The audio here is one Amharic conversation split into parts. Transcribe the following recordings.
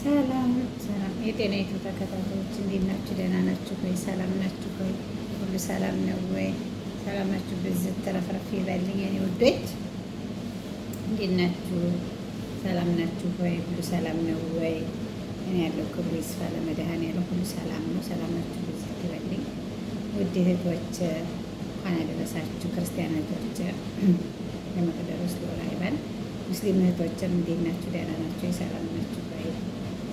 ሰላም ሰላም የጤና ኢትዮ ተከታታዮች እንዴት ናችሁ? ደህና ናችሁ ወይ? ሰላም ናችሁ ወይ? ሁሉ ሰላም ነው ወይ? ሰላማችሁ ብዝት ተረፍረፍ ይበልኝ የኔ ውዶች፣ እንዴት ናችሁ? ሰላም ናችሁ ወይ? ሁሉ ሰላም ነው ወይ? እኔ ያለው ክብሩ ይስፋ ለመድኃኔዓለም። ሁሉ ሰላም ነው። ሰላማችሁ ብዝት ይበልኝ ውድ እህቶች፣ እንኳን አደረሳችሁ። ክርስቲያን እህቶች ለመቅደሮስ ሎላ ይበል። ሙስሊም እህቶችም እንዴት ናችሁ? ደህና ናችሁ? ሰላም ናችሁ ወይ?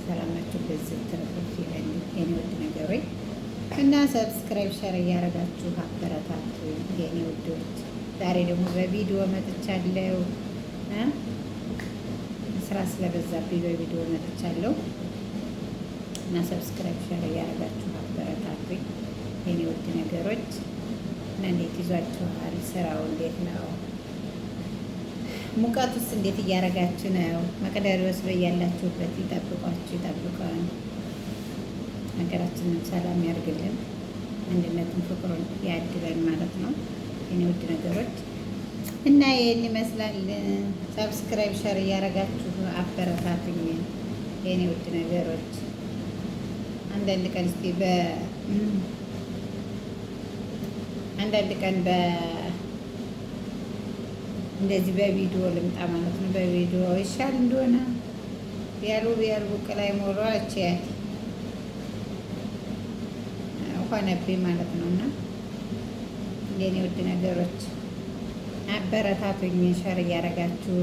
ሰላማችሁ ብዝት ትርፍርፍ ይበል የኔ ውድ ነገሮች እና subscribe share እያደረጋችሁ አበረታቱ የኔ ውዶች። ዛሬ ደግሞ በቪዲዮ መጥቻለሁ። ስራ ስለበዛብኝ በቪዲዮ መጥቻለሁ እና subscribe share እያደረጋችሁ አበረታቱኝ የኔ ውድ ነገሮች። እና እንዴት ይዟችኋል? ስራው እንዴት ነው? ሙቀቱስ እንዴት እያደረጋችሁ ነው? መቅደሪዎስ በያላችሁበት ይጠብቋችሁ፣ ይጠብቀን። ሀገራችንን ሰላም ያርግልን፣ አንድነትን ፍቅሩን ያድለን ማለት ነው የኔ ውድ ነገሮች እና ይህን ይመስላል። Subscribe share እያደረጋችሁ አበረታቱኝ የኔ ውድ ነገሮች። አንዳንድ ቀን እስቲ አንዳንድ ቀን እንደዚህ በቪዲዮ ልምጣ ማለት ነው። በቪዲዮ ይሻል እንደሆነ ቢያሉ ቢያሉ ብቅ ላይ ሞሮ አለች ሆነብኝ ማለት ነው። እና የኔ ውድ ነገሮች አበረታቱኝ፣ share እያረጋችሁ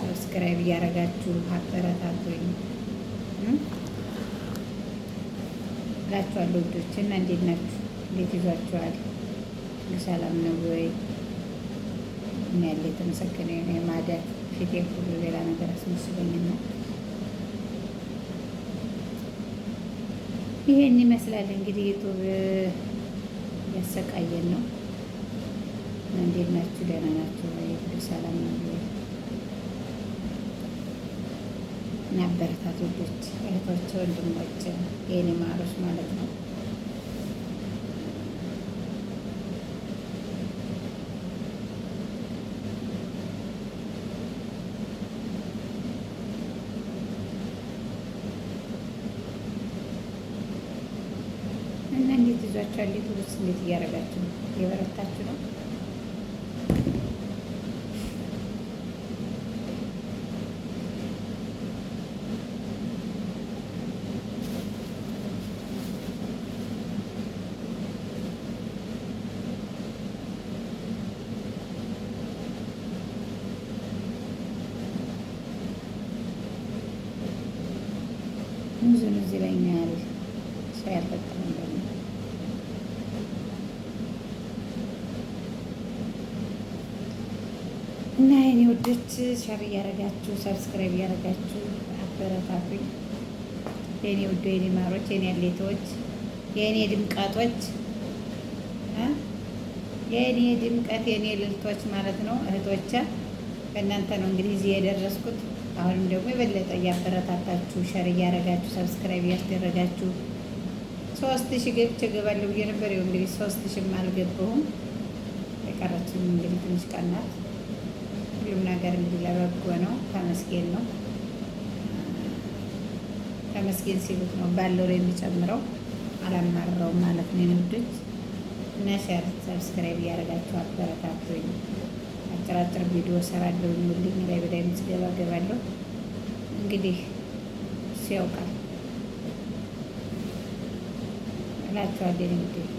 subscribe እያረጋችሁ አበረታቱኝ እላችኋለሁ ውዶች። እና እንዴት ናችሁ? እንዴት ይዟችኋል? ሰላም ነው ወይ? እኔ ያለ የተመሰገነ የማዳት ፊቴ ሁሉ ሌላ ነገር አስመስሎኝና ይሄን ይመስላል እንግዲህ ዩቱብ እያሰቃየን ነው። እንዴት ናችሁ? ደህና ናችሁ ወይ? ሁሉ ሰላም ነው ወይ? እና አበረታት ውዶች፣ እህቶች፣ ወንድሞች የኔ ማሮች ማለት ነው። እና እንዴት ይዟችኋል? ዩቱብስ እንዴት እያደረጋችሁ ነው? እየበረታችሁ ነው? ሙዙ ኑዝ ይለኛል። ሻይ አልጠጣም ደግሞ እና የኔ ውዶች share እያደረጋችሁ subscribe እያደረጋችሁ አበረታቱኝ። የኔ ውዶ የኔ ማሮች፣ የኔ አሌቶች፣ የኔ ድምቀቶች፣ የኔ ድምቀት፣ የኔ ልልቶች ማለት ነው። እህቶቼ በእናንተ ነው እንግዲህ እዚህ የደረስኩት። አሁንም ደግሞ የበለጠ እያበረታታችሁ share እያደረጋችሁ subscribe እያስደረጋችሁ 3000 ገብቼ እገባለሁ ብዬ ነበር። ይኸው እንግዲህ 3000ም አልገባሁም። የቀረችኝ እንግዲህ ትንሽ ቀን ናት። ሁሉም ነገር እንግዲህ ለበጎ ነው። ተመስገን ነው። ተመስገን ሲሉት ነው ባለው ላይ የሚጨምረው። አላማረውም ማለት ነው የኔ ውዶች። እና share subscribe እያደረጋችሁ አበረታቱኝ። አጭራጭር ቪዲዮ ሰራለሁ ልኝ ላይ በላይ ምስገባ ገባለሁ። እንግዲህ እሱ ያውቃል እላችኋለሁ። የኔ ውዶች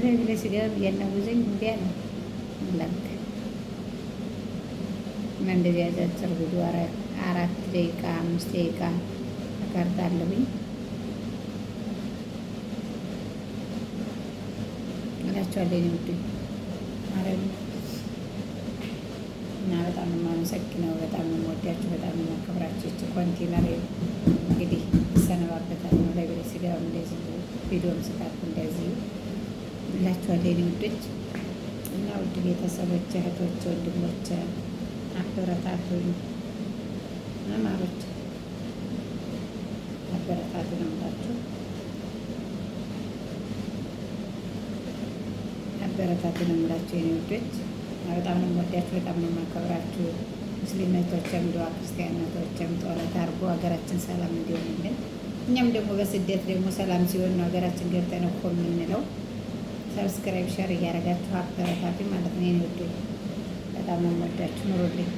ላይ ብላይ ስገባ እያናወዘኝ እምቢ አለ ላክ እና እንደዚህ አጫጭር ቪዲዮ 4 ደቂቃ 5 ደቂቃ እቀርጣለሁኝ እላችኋለሁ የኔ ውዶች ማለት ነው። እና በጣም የማመሰግነው፣ በጣም የምወዳችሁ፣ በጣም የማከብራችሁ። ይቺ ኮንቴነር እንግዲህ እሰነባበታለሁ። ላይ ብላይ ስገባም እንደዚህ ቪዲዮም ስቀርብ እንደዚህ እላችኋለሁ የኔ ውዶች። እና ውድ ቤተሰቦች፣ እህቶች፣ ወንድሞች አበረታቱኝ፣ ማሮች አበረታቱ ነው የምላችሁ። አበረታቱ ነው የምላችሁ የኔ ውዶች። በጣም ነው የምወዳችሁ፣ በጣም ነው የማከብራችሁ። ሙስሊም እህቶቼም ዱዓ፣ ክርስቲያን እህቶቼም ጸሎት አድርጎ ሀገራችን ሰላም እንዲሆንልን እኛም ደግሞ በስደት ደግሞ ሰላም ሲሆን ነው ሀገራችን ገብተን እኮ የምንለው። Subscribe፣ share እያደረጋችሁ አበረታቱኝ ማለት ነው። የኔ ውዶች በጣም ነው የምወዳችሁ። ኑሩልኝ።